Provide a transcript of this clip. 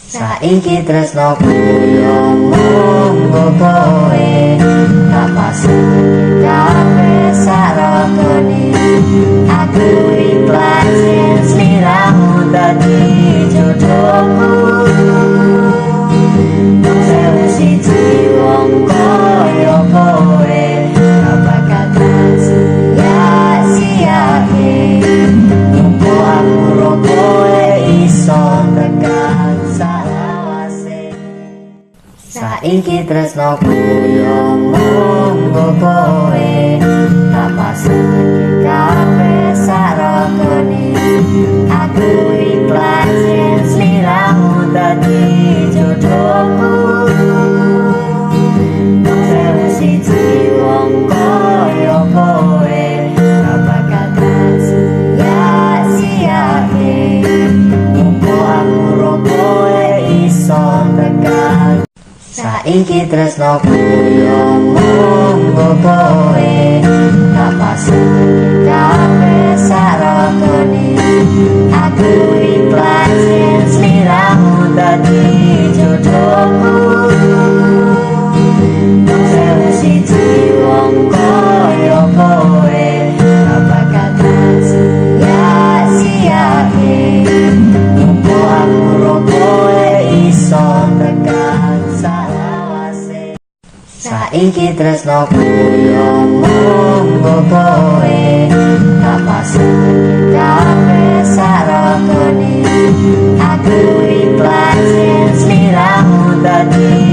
Saiki tresnoku yo mung nggo kowe, tak pasrahke kabeh sak ragane. Aku ikhlas yen sliramu dadi jodohku. Mung 1001 wong kaya kowe gak bakal tak sia-siake. Muga aku ro kowe iso tekan salawase. Saiki tresnoku yo mung nggo kowe, tak pasrahke kabeh sak ragane. Aku ikhlas yen sliramu dadi jodohku. Mung 1001 wong kaya kowe gak bakal tak sia-siake. Muga aku ro kowe iso tekan. Saiki tresnoku yo mung nggo kowe, tak pasrahke kabeh sak ragane. Aku ikhlas yen sliramu dadi jodohku. Mung 1001 wong kaya kowe gak bakal tak sia-siake. Muga aku ro kowe iso tekan salawase. Saiki tresnoku yo mung nggo kowe, tak pasrahke kabeh sak ragane. Aku ikhlas yen sliramu dadi